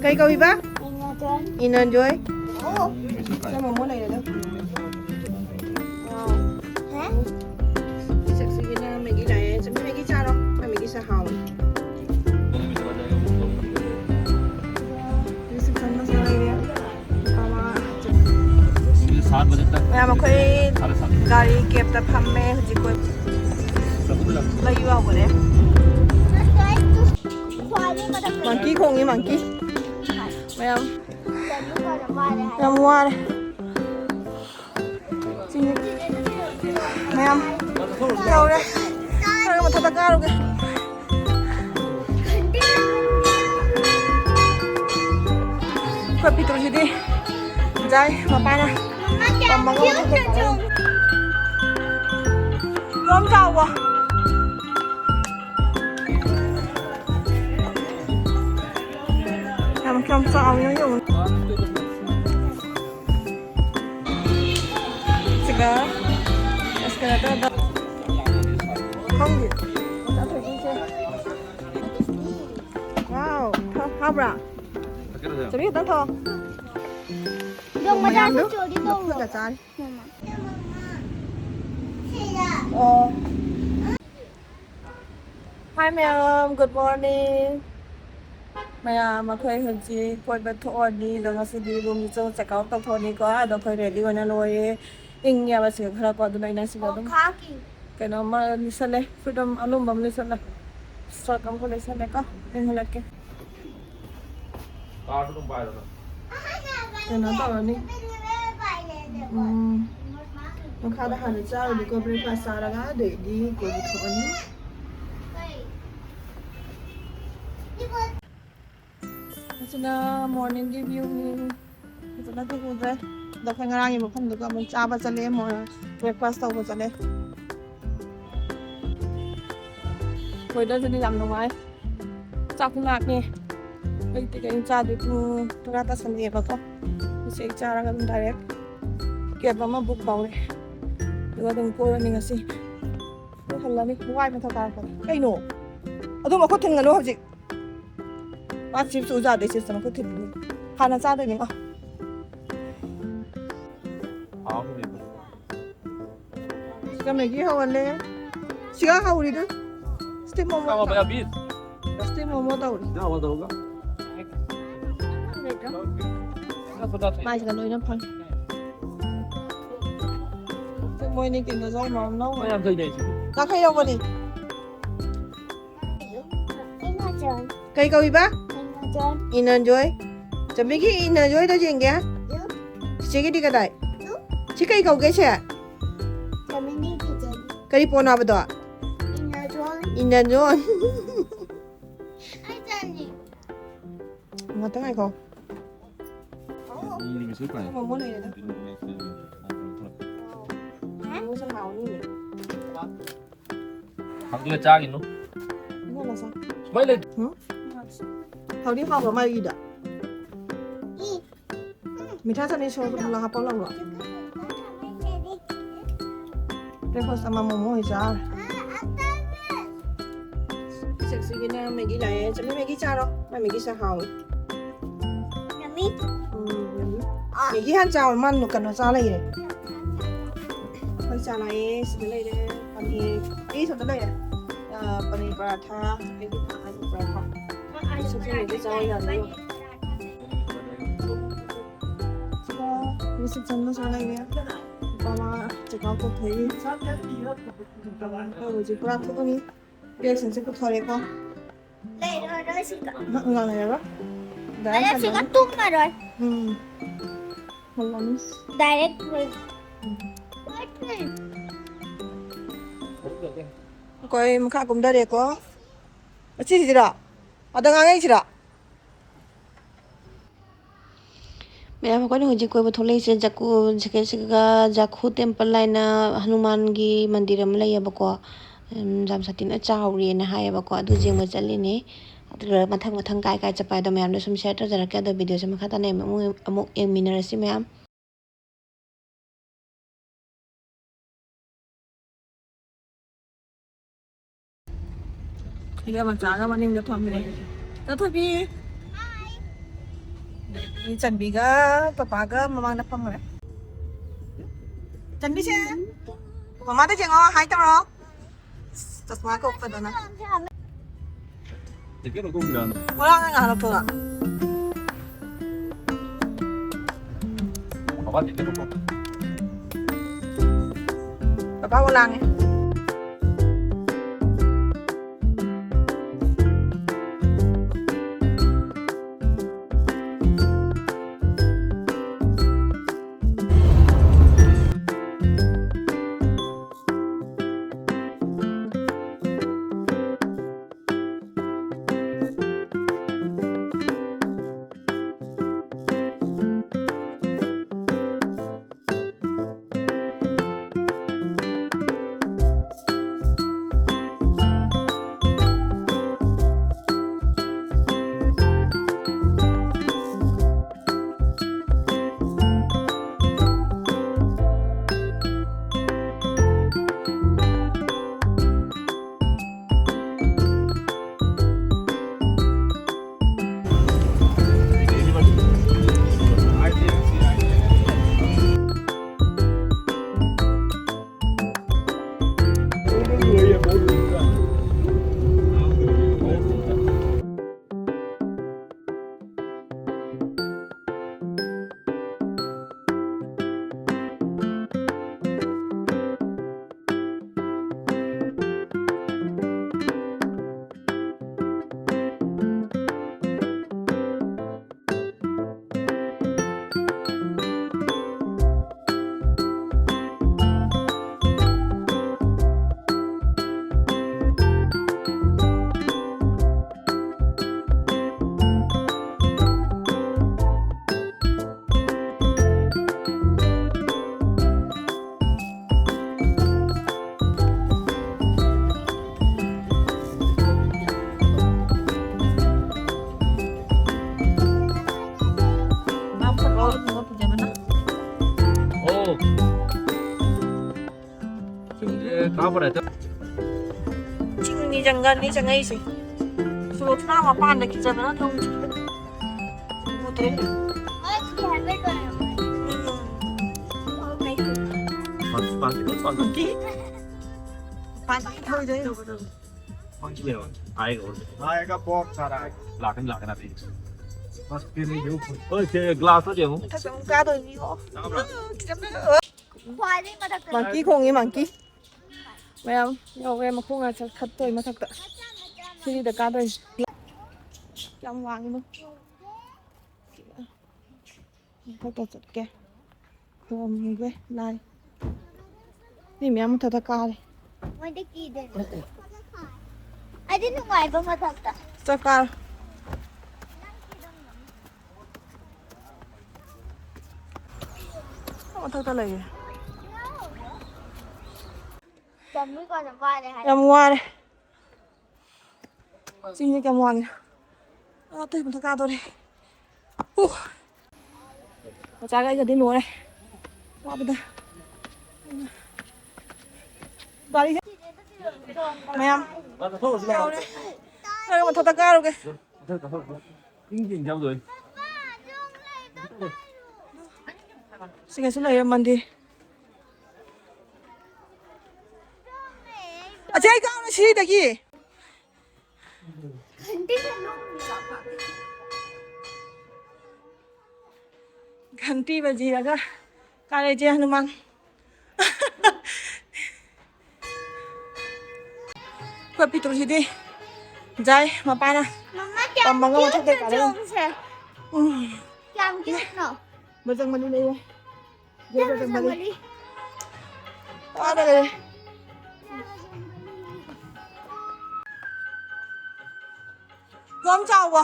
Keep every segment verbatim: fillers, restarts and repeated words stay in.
ꯀꯩ ꯀꯧꯏꯕ? ꯏꯅꯣꯟꯖꯣꯏ꯫ ꯑꯣ, ꯁꯤꯗ ꯃꯣꯃꯣ ꯂꯩꯔꯦꯗ꯫ ꯋꯥꯎ꯫ ꯍꯥ? ꯆꯥꯛꯁꯤꯒꯤꯅ ꯃꯦꯒꯤ ꯂꯥꯛꯑꯦ꯫ ꯆꯨꯝꯃꯤ, ꯃꯦꯒꯤ ꯆꯥꯔꯣ꯫ ꯃꯦꯒꯤꯁꯦ ꯍꯥꯎꯋꯦ꯫ ꯁꯤꯗ ꯆꯤꯛꯀꯟ ꯃꯁꯥꯂꯥ ꯂꯩꯔꯦ꯫ ꯂꯨꯄꯥ ꯃꯉꯥ꯫ ꯃꯌꯥꯝ ꯑꯩꯈꯣꯏ ꯒꯥꯔꯤ ꯀꯦꯞꯇ ꯐꯝꯃꯦ ꯍꯧꯖꯤꯛ꯫ ꯃꯩ ꯌꯥꯎꯈ꯭ꯔꯦ꯫ ꯃꯪꯀꯤ ꯈꯣꯡꯉꯤ, ꯃꯪꯀꯤ꯫ ꯃꯌꯥꯝ ꯌꯥꯝ ꯋꯥꯔꯦ꯫ ꯆꯤꯡ ꯃꯌꯥꯝ ꯌꯧꯔꯦ꯫ ꯈꯔ ꯃꯊꯛꯇ ꯀꯥꯔꯨꯒꯦ꯫ ꯑꯩꯈꯣꯏ ꯄꯤꯛꯇ꯭ꯔꯨꯁꯤꯗꯤ ꯉꯁꯥꯏ ꯃꯄꯥꯅ ꯄꯝꯃꯒ ꯃꯊꯛꯇ ꯀꯥꯔꯨ꯫ ꯌꯥꯝ ꯆꯥꯎꯕ꯫ ꯌꯥꯝ ꯀꯌꯥꯝ ꯆꯥꯎꯋꯤꯅꯣ ꯌꯦꯡꯉꯨ꯫ ꯁꯤꯒ ꯑꯁ ꯀꯩꯅꯣ ꯇꯧꯔꯒ ꯈꯪꯗꯦ꯫ ꯃꯆꯥ ꯊꯣꯏꯕꯤꯁꯦ꯫ ꯋꯥꯎ, ꯊ-, ꯍꯥꯎꯕ꯭ꯔꯥ? ꯆꯠꯃꯤ ꯈꯤꯇꯪ ꯊꯣꯛꯑꯣ꯫ ꯌꯣꯡ ꯃꯆꯥꯁꯨ ꯃꯌꯥꯝꯗꯣ ꯆꯣꯔꯤ ꯇꯧꯔꯣ꯫ ꯂꯐꯨꯠꯂ ꯆꯥꯔꯤ꯫ ꯃꯃꯥ꯫ ꯑꯣ꯫ Hi ꯃꯌꯥꯝ, good morning꯫ ꯃꯌꯥꯝ, ꯑꯩꯈꯣꯏ ꯍꯧꯖꯤꯛ ꯀꯣꯏꯕ ꯊꯣꯛꯑꯅꯤ꯫ ꯑꯗꯣ ꯉꯁꯤꯗꯤ ꯔꯨꯝꯁꯨ check out ꯇꯧꯊꯣꯛꯑꯅꯤꯀꯣ꯫ ꯑꯗꯣ ꯑꯩꯈꯣꯏ ready ꯑꯣꯏꯅ ꯂꯣꯏꯔꯦ꯫ ꯏꯪꯉꯦꯕ ꯁꯤꯗ ꯈꯔꯀꯣ, ꯑꯗꯨꯅ ꯑꯩꯅ ꯁꯤꯗ ꯑꯗꯨꯝ ꯀꯩꯅꯣꯝꯃ ꯂꯤꯠꯁꯜꯂꯦ, ꯐꯨꯔꯤꯠ ꯑꯃ ꯑꯂꯨꯝꯕ ꯑꯃ ꯂꯤꯠꯁꯜꯂꯦ, skirt ꯑꯃꯒ ꯂꯤꯠꯁꯜꯂꯦꯀꯣ꯫ ꯏꯪꯍꯜꯂꯛꯀꯦ꯫ ꯀꯩꯅꯣ ꯇꯧꯔꯅꯤ꯫ ꯎꯝ, ꯃꯈꯥꯗ ꯍꯥꯟꯅ ꯆꯥꯔꯨꯅꯤꯀꯣ, breakfast ꯆꯥꯔꯒ ꯑꯗꯩꯗꯤ ꯀꯣꯏꯕ ꯊꯣꯛꯑꯅꯤ꯫ ꯑꯁꯤꯅ morningꯒꯤ viewꯅꯤ꯫ ꯐꯖꯅꯗꯤ ꯎꯗ꯭ꯔꯦ꯫ ꯑꯗꯣ ꯑꯩꯈꯣꯏ ꯉꯔꯥꯡꯒꯤ ꯃꯐꯝꯗꯨꯒ ꯑꯃꯨꯛ ꯆꯥꯕ ꯆꯠꯂꯦ, ꯃꯣꯏ breakfast ꯇꯧꯕ ꯆꯠꯂꯦ꯫ Weatherꯁꯤꯗꯤ ꯌꯥꯝ ꯅꯨꯡꯉꯥꯏ꯫ ꯆꯥꯛꯁꯨ ꯂꯥꯝꯃꯦ꯫ ꯑꯌꯨꯛꯇꯤ ꯀꯔꯤꯝ ꯆꯥꯗꯦ꯫ ꯄꯨꯡ ꯇꯔꯥ ꯇꯥꯁꯜꯂꯛꯑꯦꯕꯀꯣ꯫ ꯉꯁꯤ ꯑꯩ ꯆꯥꯔꯒ ꯑꯗꯨꯝ direct cab ꯑꯃ book ꯇꯧꯔꯦ꯫ ꯑꯗꯨꯒ ꯑꯗꯨꯝ ꯀꯣꯏꯔꯅꯤ ꯉꯁꯤ꯫ ꯑꯗꯨ ꯍꯜꯂꯅꯤ꯫ ꯋꯥꯏ ꯃꯊꯛ ꯀꯥꯔꯛꯄꯗ꯫ ꯀꯩꯅꯣ? ꯑꯗꯨ ꯃꯈꯨꯠ ꯊꯤꯟꯒꯅꯨ ꯍꯧꯖꯤꯛ꯫ ꯃꯥ ꯆꯤꯞꯁ ꯎꯖꯥꯗꯩ ꯆꯤꯞꯁ ꯑꯃ ꯈꯨꯠ ꯊꯤꯜꯂꯤ꯫ ꯍꯥꯟꯅ ꯆꯥꯗꯣꯏꯅꯤꯀꯣ꯫ ꯁꯤꯒ ꯃꯦꯒꯤ ꯍꯧꯍꯜꯂꯦ꯫ ꯁꯤꯒ ꯍꯧꯔꯤꯗꯨ ꯁ꯭ꯇꯤꯝ ꯃꯣꯃꯣ꯫ ꯁ꯭ꯇꯤꯝ ꯃꯣꯃꯣ ꯇꯧꯔꯤ꯫ ꯃꯥꯏꯁꯤꯗ ꯂꯣꯏꯅ ꯐꯪꯉꯤ꯫ ꯃꯣꯏꯅꯤ ꯀꯩꯅꯣ ꯆꯥꯏ ꯃꯌꯥꯝ ꯂꯧ꯫ ꯌꯥꯡꯈꯩ ꯂꯧꯕꯅꯤ꯫ ꯀꯩ ꯀꯧꯏꯕ? ꯏꯅꯔꯖꯣꯏ꯫ ꯆꯝꯕꯤꯒꯤ ꯏꯅꯔꯖꯣꯏꯗꯣ ꯌꯦꯡꯒꯦ꯫ ꯆꯤꯆꯦꯒꯤꯗꯤ ꯀꯗꯥꯏ? ꯁꯤ ꯀꯩ ꯀꯧꯒꯦ ꯁꯦ? ꯀꯔꯤ ꯄꯣꯟ ꯍꯥꯏꯕꯗꯣ? ꯏꯅꯔꯖꯣꯏ꯫ ꯉꯥꯛꯇꯪ ꯉꯥꯏꯈꯣ꯫ ꯃꯣꯃꯣ ꯂꯩꯔꯦꯗ꯫ ꯃꯣꯃꯣꯁꯦ ꯍꯥꯎꯅꯤꯅꯦ꯫ ꯍꯪꯒꯣꯏ ꯆꯥꯈꯤꯅꯨ꯫ ꯏꯕꯨꯡꯉꯣ ꯆꯥ꯫ ꯁꯨꯃꯥꯏꯅ ꯂꯩ꯫ ꯎꯝ? ꯍꯥꯎꯗꯤ ꯍꯥꯎꯕ꯭ꯔꯣ ꯃꯥꯒꯤꯗꯣ? ꯃꯤꯊꯥ ꯆꯠꯅꯤ ꯁꯣꯏꯕꯨꯝ ꯍꯥꯞꯄ ꯂꯧꯔꯣ꯫ ꯕ꯭ꯔꯦꯛꯐꯥꯁ ꯑꯃ ꯃꯣꯃꯣ ꯑꯣꯏ ꯆꯥꯔꯦ꯫ ꯁꯤꯛꯁꯤꯒꯤꯅ ꯃꯦꯒꯤ ꯂꯥꯛꯑꯦ꯫ ꯆꯠꯅꯤ ꯃꯦꯒꯤ ꯆꯥꯔꯣ꯫ ꯃꯥ ꯃꯦꯒꯤ ꯆꯥ ꯍꯥꯎꯋꯦ꯫ ꯎꯝ, ꯌꯝꯃꯤ꯫ ꯃꯦꯒꯤ ꯍꯥꯟꯅ ꯆꯥꯎ꯫ ꯃꯥ ꯀꯩꯅꯣ ꯆꯥ ꯂꯩꯔꯦ꯫ ꯑꯩꯈꯣꯏ ꯆꯥ ꯂꯥꯛꯑꯦ꯫ ꯁꯤꯗ ꯂꯩꯔꯦ꯫ ꯄꯅꯤꯔ꯫ ꯑꯩ ꯁꯣꯝꯗ ꯂꯩꯔꯦ꯫ ꯑ, ꯄꯅꯤꯔ ꯄꯔꯥꯊꯥ꯫ ꯑꯩꯒꯤ ꯑꯂꯨ ꯄꯔꯥꯊꯥ꯫ ꯁꯤꯁꯨ ꯃꯦꯒꯤ ꯆꯥ ꯌꯥꯅꯤ꯫ ꯁꯤꯗ reception ꯃꯆꯥ ꯂꯩꯔꯦ꯫ ꯅꯨꯄꯥ ꯑꯃ check out ꯇꯧꯊꯣꯛꯏ꯫ ꯑꯩꯈꯣꯏ ꯍꯧꯖꯤꯛ ꯄꯨꯔꯥ ꯊꯣꯛꯑꯅꯤ꯫ Bags ꯁꯤꯡꯁꯦ ꯄꯨꯊꯣꯔꯦꯀꯣ꯫ ꯂꯩꯔꯔꯣꯏ ꯁꯤꯒ꯫ ꯑꯍ, ꯉꯥꯡꯅꯔꯔꯣꯏ꯫ ꯑꯗ ꯁꯤꯒ ꯇꯨꯝꯃꯔꯣꯏ꯫ ꯎꯝ꯫ ꯍꯜꯂꯅꯤ꯫ Direct ꯂꯣꯏ꯫ ꯑꯩꯈꯣꯏ ꯃꯈꯥ ꯀꯨꯝꯊꯔꯦꯀꯣ꯫ ꯑꯁꯤꯁꯤꯔꯣ? ꯑꯗ ꯉꯥꯡꯉꯛꯏꯁꯤꯔꯣ? ꯃꯌꯥꯝ, ꯑꯩꯈꯣꯏꯅ ꯍꯧꯖꯤꯛ ꯀꯣꯏꯕ ꯊꯣꯛꯂꯛꯏꯁꯦ ꯖꯀꯨ, ꯖꯀꯨ ꯇꯦꯝꯄꯜ ꯍꯥꯏꯅ ꯍꯅꯨꯃꯥꯟꯒꯤ ꯃꯟꯗꯤꯔ ꯑꯃ ꯂꯩꯌꯦꯕꯀꯣ꯫ ꯎꯝ, ꯌꯥꯝ ꯁꯥꯊꯤꯅ ꯆꯥꯎꯔꯦꯅ ꯍꯥꯏꯌꯦꯕꯀꯣ꯫ ꯑꯗꯨ ꯌꯦꯡꯕ ꯆꯠꯂꯤꯅꯦ꯫ ꯑꯗꯨꯒ ꯃꯊꯪ ꯃꯊꯪ ꯀꯥꯏ ꯀꯥꯏ ꯆꯠꯄ ꯍꯥꯏꯗꯣ ꯃꯌꯥꯝꯗ ꯁꯨꯝ share ꯇꯧꯖꯔꯛꯀꯦ꯫ ꯑꯗꯣ video ꯁꯦ ꯃꯈꯥ ꯇꯥꯅ ꯑꯃꯨꯛ, ꯑꯃꯨꯛ ꯌꯦꯡꯃꯤꯟꯅꯔꯁꯤ ꯃꯌꯥꯝ꯫ ꯏꯕꯦꯝꯃ ꯆꯥꯒ ꯃꯅꯤꯡꯗ ꯐꯝꯃꯦ꯫ ꯆꯠꯊꯕꯤ꯫ ꯆꯟꯕꯤꯒ ꯄꯄꯥꯒ ꯃꯃꯥꯡꯗ ꯐꯝꯈ꯭ꯔꯦ꯫ ꯆꯟꯕꯤꯁꯦ, ꯃꯃꯥꯗ ꯌꯦꯡꯉꯣ, ꯍꯥꯏ ꯇꯧꯔꯣ꯫ ꯆꯁꯃꯥ ꯀꯣꯛꯄꯗꯅ꯫ ꯉꯔꯥꯡ ꯅꯪ ꯉꯥꯏꯍꯥꯛ ꯂꯧꯊꯣꯛꯑꯣ꯫ ꯄꯄꯥ ꯋꯥ ꯂꯥꯡꯉꯦ꯫ ꯆꯤꯡꯅꯤ ꯖꯪꯒꯜꯅꯤ ꯆꯪꯉꯛꯏꯁꯦ꯫ ꯁꯣꯔꯣꯛꯁꯤꯅ ꯃꯄꯥꯟꯗ ꯈꯤꯖꯗꯅ ꯊꯣꯡ ꯎꯗ꯭ꯔꯦ꯫ ꯄꯥꯟꯊꯣꯏꯗꯣꯏꯅꯦ꯫ आएगा बहुत सारा आएगा। लाखन लाखन आते हैं। बस फिर ये ऊपर। ओए, ग्लास हो जाऊँ। ꯃꯊꯛꯇ ꯑꯃꯨꯛ ꯀꯥꯗꯣꯏꯅꯤꯀꯣ꯫ ꯈꯤꯇꯪ ꯈ꯭ꯋꯥꯏꯗꯩ ꯃꯊꯛꯇ ꯃꯪꯀꯤ ꯈꯣꯡꯉꯤ, ꯃꯪꯀꯤ꯫ ꯃꯌꯥꯝ ꯌꯧꯔꯦ, ꯃꯈꯣꯡ ꯉꯥꯏ ꯆꯠꯈꯠꯇꯣꯏ ꯃꯊꯛꯇ꯫ ꯁꯤꯗ ꯀꯥꯗꯣꯏꯅꯤ꯫ ꯌꯥꯝ ꯋꯥꯡꯉꯤꯅꯣ꯫ ꯃꯊꯛꯇ ꯆꯠꯀꯦ꯫ ꯈꯨꯔꯨꯝꯒꯦ ꯂꯥꯏ꯫ ꯃꯤ ꯃꯌꯥꯝ ꯃꯊꯛꯇ ꯀꯥꯔꯦ꯫ ꯃꯣꯏꯗꯤ ꯀꯤꯗꯦ꯫ ꯑꯩꯗꯤ ꯅꯨꯡꯉꯥꯏꯕ ꯃꯊꯛꯇ꯫ ꯆꯠ ꯀꯥꯔꯣ꯫ ꯃꯊꯛꯇ ꯂꯩꯌꯦ꯫ ꯆꯟꯕ ꯀꯥꯟꯗ ꯋꯥꯔꯦ ꯍꯥꯏ꯫ ꯌꯥꯝ ꯋꯥꯔꯦ꯫ ꯆꯤꯡꯁꯦ ꯀꯌꯥꯝ ꯋꯥꯡꯉꯦ꯫ ꯑꯥ, ꯑꯇꯩ ꯃꯊꯛ ꯀꯥꯗꯣꯔꯦ꯫ ꯎ꯫ ꯃꯆꯥꯈꯩꯒꯗꯤ ꯂꯣꯏꯔꯦ꯫ ꯋꯥꯕꯗ꯫ ꯒꯥꯔꯤꯁꯦ ꯃꯌꯥꯝ ꯌꯧꯔꯦ꯫ ꯅꯪ ꯃꯊꯛꯇ ꯀꯥꯔꯨꯒꯦ꯫ ꯏꯪ ꯏꯪ ꯌꯥꯎꯗꯣꯏ꯫ ꯁꯤꯒꯁꯨ ꯂꯩꯔꯝꯃꯗꯤ꯫ ꯑꯁꯤ ꯑꯩ ꯀꯥꯎꯅ ꯁꯤꯗꯒꯤ꯫ घंटी बजीरगा काले जय हनुमान। ꯑꯩꯈꯣꯏ ꯄꯤꯇ꯭ꯔꯨꯁꯤꯗꯤ ꯖꯥꯏ ꯃꯄꯥꯅ ꯃꯃꯥ, ꯀꯌꯥꯝ ꯄꯝꯕꯒ ꯃꯊꯛꯇ ꯀꯨꯏꯔꯒꯦ ꯀꯥꯔꯛꯏ꯫ ꯆꯣꯡꯁꯦ? ꯎꯝ꯫ ꯀꯌꯥꯝ ꯀꯨꯏꯔꯒꯦ? ꯕꯖꯔꯪꯕꯂꯤ ꯂꯩꯔꯦ꯫ ꯖꯥꯏ ꯕꯖꯔꯪꯕꯂꯤ꯫ ꯕꯖꯔꯪꯕꯂꯤ꯫ ꯑꯥꯗ ꯂꯩꯔꯦ꯫ ꯌꯥꯝ ꯆꯥꯎꯕ꯫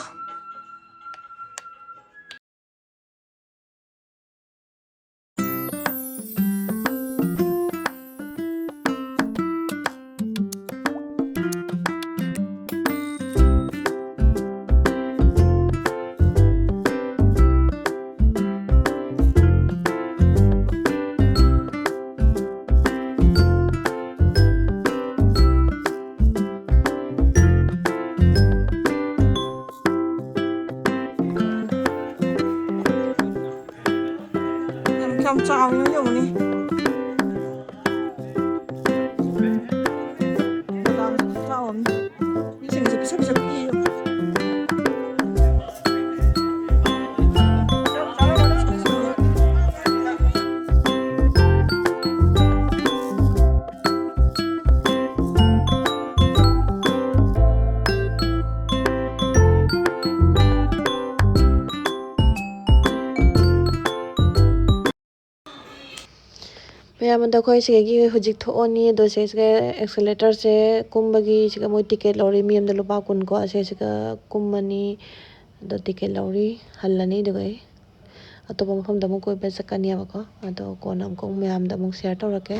ꯌꯥꯝ ꯆꯥꯎꯅ ꯌꯧꯅꯤ꯫ ꯃꯌꯥꯝ ꯑꯗꯣ ꯑꯩꯈꯣꯏ ꯁꯤꯗꯒꯤ ꯍꯧꯖꯤꯛ ꯊꯣꯛꯑꯅꯤ꯫ ꯑꯗꯣ ꯁꯤꯁꯤꯒ accelerator ꯁꯦ ꯀꯨꯝꯕꯒꯤ ꯁꯤꯒ ꯃꯣꯏ ticket ꯂꯧꯔꯤ꯫ ꯃꯤ ꯑꯃꯗ ꯂꯨꯄꯥ ꯀꯨꯟ ꯀꯣ꯫ ꯑꯁꯤꯁꯤꯒ ꯀꯨꯝꯃꯅꯤ꯫ ꯑꯗꯣ ticket ꯂꯧꯔꯤ꯫ ꯍꯜꯂꯅꯤ꯫ ꯑꯗꯨꯒ ꯑꯩ ꯑꯇꯣꯞꯄ ꯃꯐꯝꯗ ꯑꯃꯨꯛ ꯀꯣꯏꯕ ꯆꯠꯀꯅꯦꯕꯀꯣ꯫ ꯑꯗꯣ ꯀꯣꯟꯅ ꯑꯃꯨꯛꯀ ꯃꯌꯥꯝꯗ ꯑꯃꯨꯛ share ꯇꯧꯔꯛꯀꯦ꯫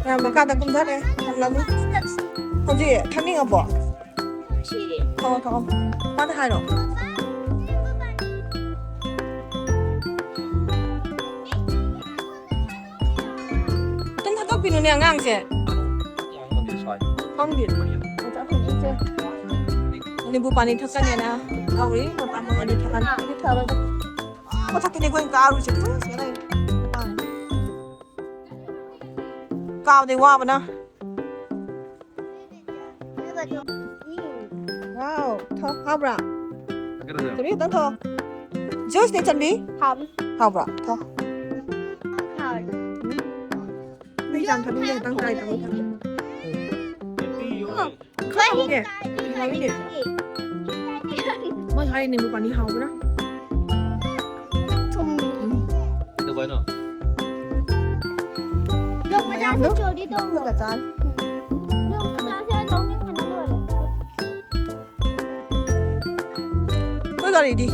ꯃꯌꯥꯝ ꯃꯈꯥꯗ ꯀꯨꯝꯊꯔꯦ꯫ ꯍꯧꯖꯤꯛ ꯊꯛꯅꯤꯡꯉꯕꯣ? ꯊꯛꯑꯣ, ꯊꯛꯑꯣ꯫ ꯃꯥꯗ ꯍꯥꯏꯔꯣ꯫ ꯑꯗꯨꯝ ꯊꯥꯗꯣꯛꯄꯤꯅꯨꯅꯦ ꯑꯉꯥꯡꯁꯦ꯫ ꯈꯪꯗꯦ꯫ ꯅꯤꯝꯕꯨ ꯄꯥꯅꯤ ꯊꯛꯀꯅꯦꯅ ꯇꯧꯔꯤ꯫ ꯃꯄꯥꯟ ꯃꯄꯥꯟꯗꯤ ꯊꯛꯀꯅꯤ꯫ ꯃꯊꯛꯇꯅꯦ ꯑꯩꯈꯣꯏꯅ ꯀꯥꯔꯨꯁꯦ꯫ ꯀꯥꯕꯗꯩ ꯋꯥꯕꯅ꯫ Wow, ꯊꯛꯑꯣ꯫ ꯍꯥꯎꯕ꯭ꯔꯥ? ꯀꯔꯤ ꯈꯤꯇꯪ ꯊꯛꯑꯣ꯫ Juice ꯅꯦ ꯆꯟꯕꯤ? ꯍꯥꯎꯕ꯭ꯔꯥ? ꯊꯛꯑꯣ꯫ ꯍꯥꯎꯋꯦ꯫ ꯑꯩ ꯌꯥꯝ ꯊꯛꯅꯤꯡꯗꯦ, ꯈꯤꯇꯪ try ꯇꯧꯒꯦ꯫ ꯍꯥꯎꯕ꯭ꯔꯥ? ꯃꯣꯏ ꯍꯥꯏ ꯅꯤꯝꯕꯨ ꯄꯥꯅꯤ ꯍꯥꯎꯕ꯭ꯔꯥ? ꯊꯨꯝꯃꯤ꯫ ꯀꯩꯗꯧꯕ ꯍꯥꯏꯅꯣ? ꯂꯣꯛ ꯃꯆꯥꯁꯦ ꯆꯣꯔꯤ ꯇꯧꯔꯣ꯫ ꯂꯣꯛ ꯃꯆꯥꯁꯦ ꯂꯧꯅꯤꯡꯕꯅ ꯂꯣꯏꯔꯦ꯫ ꯑꯩꯈꯣꯏ ꯒꯥꯔꯤꯗꯤ?